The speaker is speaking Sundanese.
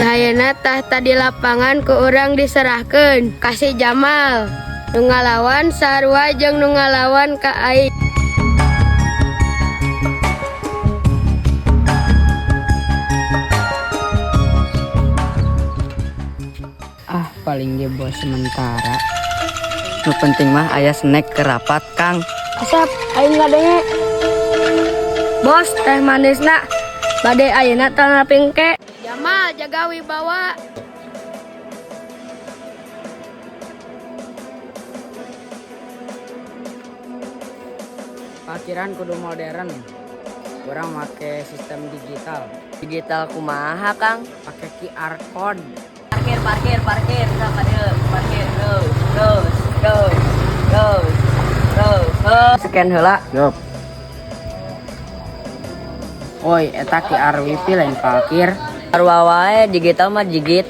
Ayeuna tahta di lapangan ku urang diserahkeun ka si Jamal. Nu ngalawan sarua jeung nu ngalawan ka aing. Ah, paling ge bos sementara. Nu penting mah aya snack ke rapat, Kang. Asap, aing ngadenge. Bos, teh manisna bade ayeuna tangaping ke. Jamal jaga wibawa. Parkiran kudu modern. Kurang make sistem digital. Digital kumaha, Kang? Pakai QR code. Parkir, parkir, parkir, sama dia. Parkir, terus, terus, terus, terus, terus. Scan heula. Yup. Woi, eta QR wifi lain parkir. Sarua wae, digital mah digital.